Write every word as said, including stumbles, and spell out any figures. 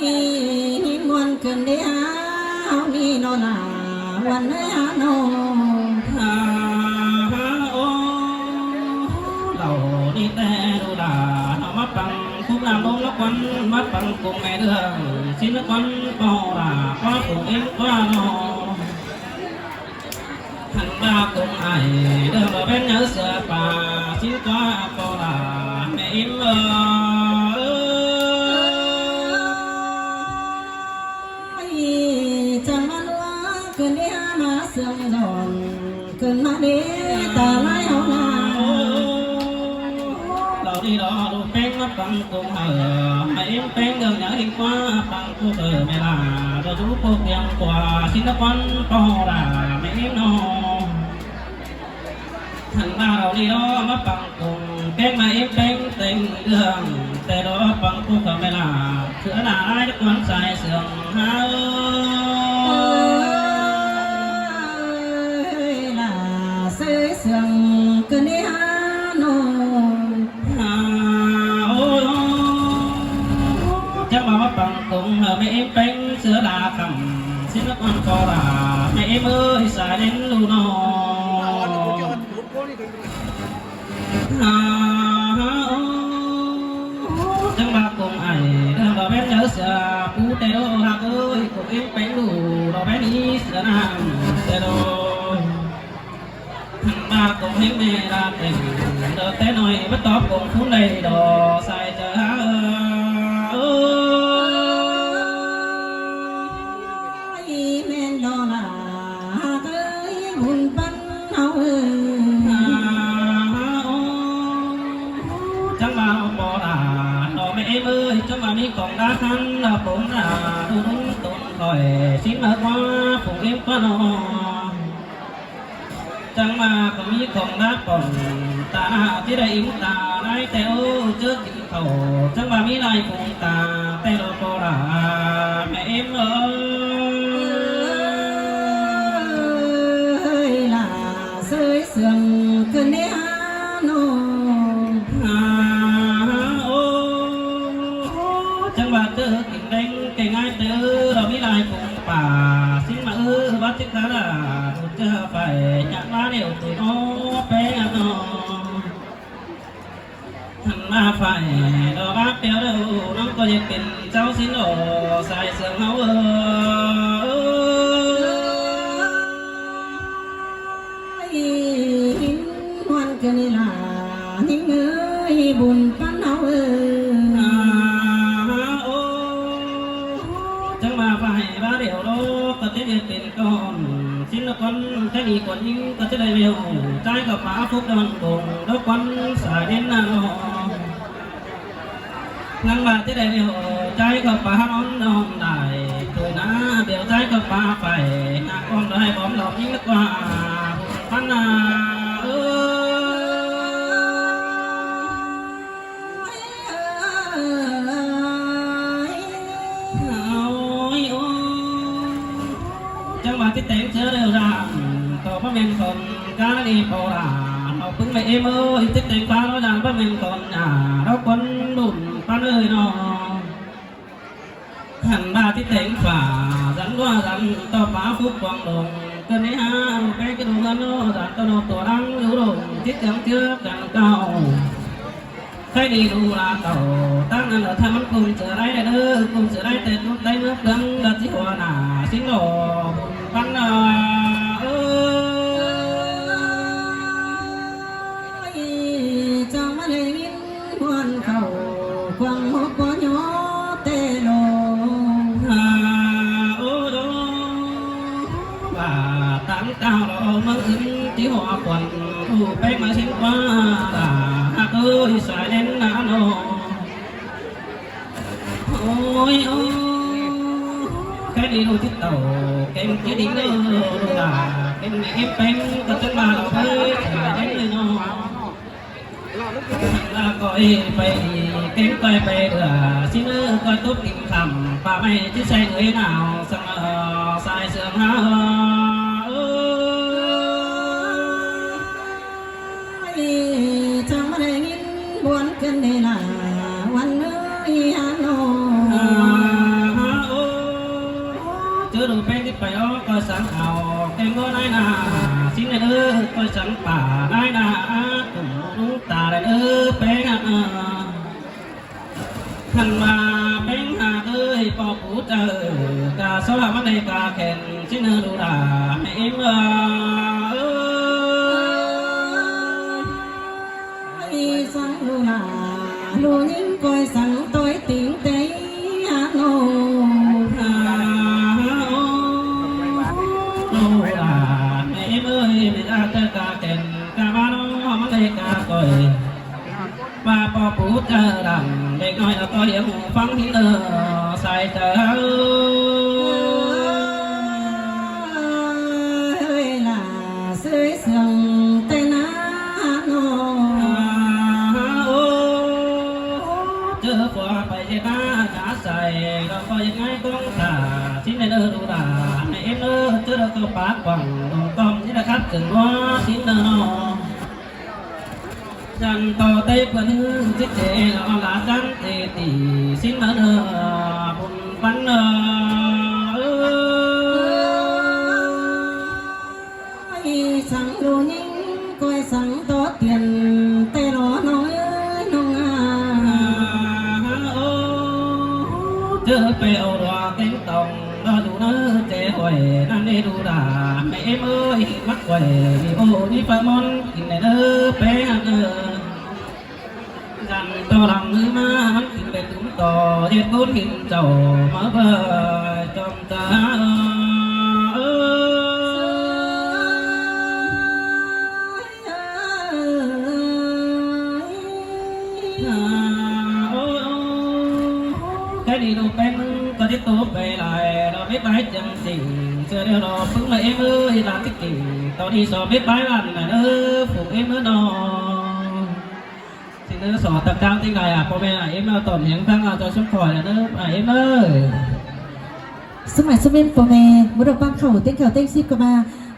ꞌnị ꞌmuôn ꞌcứn đi hả, ꞌháu ꞌnị ꞌnọ lả, ꞌvắn ới hả ꞌnọ. Hả, hả, ô, lảu ꞌnị ꞌtẹ ꞌlụk lả, ꞌháu ꞌmá păng khúc ꞌnặm ꞌlống ꞌló quán, ꞌmá păng cuông ꞌme ꞌlương, ꞌsịn ꞌló quán ꞌpo lả, ꞌquá cuông ꞌếm ꞌquá ꞌnọ. Hẳn ꞌva cuông ải, ꞌlương lỏ ꞌvén nháư sia pà, ꞌsịn ꞌquá ꞌpo lả, ꞌme ꞌếm ơi. Ơi, chắng ꞌmá ꞌlúa ꞌcứn đi hả ꞌmá sương dọn, ꞌcứn ꞌmá đi ta lai ꞌháu nả. Lảu đi lỏ ꞌlụk ꞌpéng ꞌmá păng cuông hảư, ꞌme ꞌếm ꞌpéng ꞌlương nháư ꞌhịt ꞌquá păng cuông hảư ꞌme lả, ꞌlụk ꞌpộ kiêng ꞌquá, ꞌsịn ꞌló quán ꞌpo lả, ꞌme ꞌếm ꞌnọ. Hẳn ꞌva lảu đi lỏ ꞌmá păng cuông, ꞌpéng ꞌme ꞌếm ꞌpéng ꞌtếng ꞌlương, ꞌtẹ lỏ păng cuông hảư ꞌme lả, ꞌsứa lả ải ꞌló quán sai sương hả ơi. Ơi, lả sai sương ꞌcứn đi hả ꞌnọ. Hả, ô, ô, chắng ꞌva ꞌmá păng cuông hảư ꞌme ꞌếm ꞌpéng ꞌsứa lả khắm, ꞌsịn ꞌló quán ꞌpo lả, ꞌme ꞌếm ơi, sai ꞌlến ꞌlụk ꞌnọ. Hả, hả, ô, chắng ꞌva cuông ải, ꞌlương lỏ ꞌvén nháư sia pú ꞌtẹ ꞌló ꞌhặc ơi, cuông ꞌếm ꞌpéng ꞌlụk lỏ ꞌvén ꞌnị sia ꞌnặm ꞌtẹ ꞌló. Hẳn ꞌva cuông ꞌhéng ꞌme lả ꞌtếng, ꞌlọ ꞌtẹ ꞌnọi báu tóp cuông phún đảy ꞌlọ sai chaư hả ơi. Ơi, ꞌmen ꞌlọ lả ꞌhặc ơi, bun ꞌpắn ꞌháu ơi. Hả, ô, chắng ꞌva ꞌpo lả, ꞌnọ ꞌme ꞌếm ơi, chắng ꞌva ꞌmí khong đaư khăn, ꞌlọ pông nả, ꞌlụk ꞌlống tốn khỏi, ꞌsịn ꞌmá ꞌquá, phung ꞌếm ꞌquá ꞌnọ. Chắng ꞌva ꞌcọ ꞌmí khong đaư pông, ta nả ꞌchí đảy ím ta lai ꞌtẹ ꞌlụk ꞌchớ kin khảu, chắng ꞌva ꞌmí lai phung ta, ꞌtẹ ꞌlọ ꞌpo lả, ꞌme ꞌếm ơi. Ơi, lả sai sương ꞌcứn đi hả ꞌnọ. Hả, ô, chắng ꞌva ꞌchớ kin ꞌlẹng ꞌkeng ải ꞌtẹ ꞌlọ ꞌmí lai phung pả, ꞌsịn ꞌmá ư bát ꞌchí cá lả, ꞌlụk ꞌchớ phải nhắc ꞌmá ꞌlẹo ꞌtẹ ꞌnọ, ꞌpéng ꞌnọ. Hẳn ꞌva phải ꞌlọ bát ꞌpéo ꞌlẹo, ꞌnọng ꞌcọ ꞌdệt pên ꞌchạu ꞌsịn ꞌlọ sai sương ꞌháu ơi. Ơi, ꞌhịn ꞌmuôn ꞌcứn đi lả, ꞌnhính ơi, bun ꞌpắn ꞌháu ơi. Hả, ô, chắng ꞌva phải bát ꞌlẹo ꞌlọ, ꞌcọ ꞌchí ꞌdệt pên con, ꞌsịn ꞌlọ con, ꞌchí đi con ꞌnhính, ꞌcọ ꞌchí đảy ꞌlẹo, ꞌchái ꞌcọ pá phúc đon bông, ꞌlọ con sai ꞌlến ꞌnọ. Hăng ꞌva ꞌchí đảy ꞌlẹo, ꞌchái ꞌcọ pá ꞌnón đon đảy, thôi nả, ꞌlẹo ꞌchái ꞌcọ pá phải, nả con đảy bom lỏng ꞌnhính ꞌlọ ꞌquá, ꞌpắn nả, ơ. Ôi, ôi. Chắng ꞌva ꞌchí téng ꞌchớ ꞌlẹo dản, ꞌtọ báu ꞌmen con cá đi ꞌpo lả, ꞌnọ ꞌpứng ꞌme ꞌếm ơi, ꞌchí téng pá ꞌló dản báu ꞌmen con nả, ꞌló con bun ꞌpắn ơi ꞌnọ. Hẳn ꞌva ꞌchí téng pá, dản ꞌlúa dản, ꞌtọ pá phúc quang lông, ꞌcứn đi hả, ꞌlụk ꞌpéng ꞌchí đu ꞌngớn ꞌnọ, dản ꞌtọ ꞌnọ tua đăng đu đông, ꞌchí chắng ꞌchớ căn cáu. Khay đi ꞌlụk lả cáu, ꞌtáng ꞌnặn lỏ ꞌtẹ ꞌmắn ꞌcum sia đảy ꞌnớ, ꞌcum sia đảy ꞌtẹ ꞌtút đảy ꞌmứa ꞌcướng, đa ꞌchí hua nả, ꞌsịn ꞌlọ, bun ꞌpắn nả, ơ. Ơi, chắng ꞌmá đảy ꞌnghín ꞌmuôn khảu, quang ꞌmốc ꞌpo ꞌnhó ꞌtẹ ꞌlô. Hả, ơ, ơ. ꞌVa ꞌtáng ꞌtao ꞌlọ ꞌmướng ứn ꞌchí hua khuôn, ꞌlụk ꞌpéng ꞌmá ꞌsịn ꞌquá, lả ꞌhặc ơi, sai ꞌlến ꞌnặn ꞌnọ. Ôi, ôi, khay đi ꞌlụk ꞌchí tảu, ꞌkeng ꞌchí đi ꞌnớ, ꞌlụk lả, ꞌkeng ꞌme ꞌếm ꞌpéng, ꞌcọ chắng ꞌva ꞌlọ ꞌhới, sai ꞌlến ꞌnọ. Hăng ꞌva ꞌcoi pay, ꞌkeng ꞌcoi pay đưa, ꞌsịn ꞌnớ ꞌcoi tốc kin khắm, pá ꞌme ꞌchí sai ꞌnới nảo, săng ꞌnọ, sai sương hả ơi. Ơi, chắng ꞌmá đảy ꞌnghín ꞌmuôn ꞌcứn đi lả, ꞌvắn ơi hả ꞌnọ. Hả, Săng au keng ꞌnớ ꞌnái ꞌnạ, sính ꞌnớ ꞌcoi săng pả ꞌnái ꞌnạ, ꞌcọ ꞌlung ta ꞌnớ pé ꞌnạ. Khăn ꞌva pé ꞌnạ ơi, ꞌpo pú ꞌchạư ca só ꞌmắn đảy ca khen sính ꞌnớ đu đa ꞌmẹ ꞌếm ơi. Ơi, săng đu đa, ꞌlụk ꞌnhính ꞌcoi săng ꞌtoi ꞌtếng té ꞌnớ. Đu đa ꞌmẹ ꞌếm ơi, ꞌmẹ ꞌchạư ca khen ca ꞌmắn ꞌnớ ꞌmắn đảy ca ꞌcoi. ꞌVa ꞌpo pú ꞌchạư đăng, đếc ꞌnọi ꞌcoi hiêm ꞌphắng ꞌhịt ꞌnớ sai chaư. Ơi, ꞌlạ ꞌsới sương té ꞌnạ ꞌnớ. Ô, ꞌchớ ꞌpo pay ꞌdệt ꞌnạ ꞌchạ sai, ꞌlẹo ꞌcoi ꞌnhính ꞌcóng ta, sính ꞌnớ đu đa ꞌmẹ ꞌếm ơi, ꞌchớ ꞌlẹo ꞌcọ pák quảng đồng tóm ꞌnị ꞌnạ khắp chừng ꞌnớ sính ꞌnớ ꞌnớ. Chăn ꞌto té pươn ꞌhứ ꞌchí ꞌchê ꞌnọ ꞌlạ chăn tê tỉ sính ꞌnớ ꞌnớ bun pắn ꞌnớ. Ơi, săng ꞌlụk ꞌnhính ꞌcoi săng tót tiên té ꞌló ꞌnọng ơi ꞌnọng ꞌnạ. Ô, ꞌchớ pay au đua kéng tỏng ꞌló đu ꞌnớ ꞌchê ꞌhọi ꞌnặn đé đu đa ꞌmẹ ꞌếm ơi, mắc quay đi ô đi pha ꞌmón kin ꞌnớ pé ꞌnớ. Dăn ꞌto lăng ꞌhứ ꞌmá ꞌmắn kin pay tủm ꞌto ꞌdệt ꞌcốn kin chảu ꞌmá ꞌva chom ta. Ơ, ơ, ơ, ơ, ơ. Cái đi đu pén ꞌcọ ꞌdệt tô pay lai, ꞌló mết bái chăng sỉnh, ꞌchớ ꞌlẹo ꞌló ꞌpứng ꞌmá ꞌếm ơi, ꞌlạ ꞌtí kin, ꞌto đi so mết bái lăn ꞌnớ, phủ ꞌếm ꞌnớ ꞌnọ. Sính ꞌnớ so ꞌtạp ꞌchang ꞌtếng lai ꞌa, ꞌpo ꞌme ꞌa, ꞌếm ꞌnớ tỏn hiếng ꞌphắng ꞌa, ꞌchọ ꞌsúm khỏi ꞌnớ ꞌa, ꞌếm ơi. ꞌSúm ải ꞌsúm ꞌếm ꞌpo ꞌme, báu đảy ꞌpăng khảu ꞌtếng khảu ꞌtếng síp ꞌcọ ꞌva.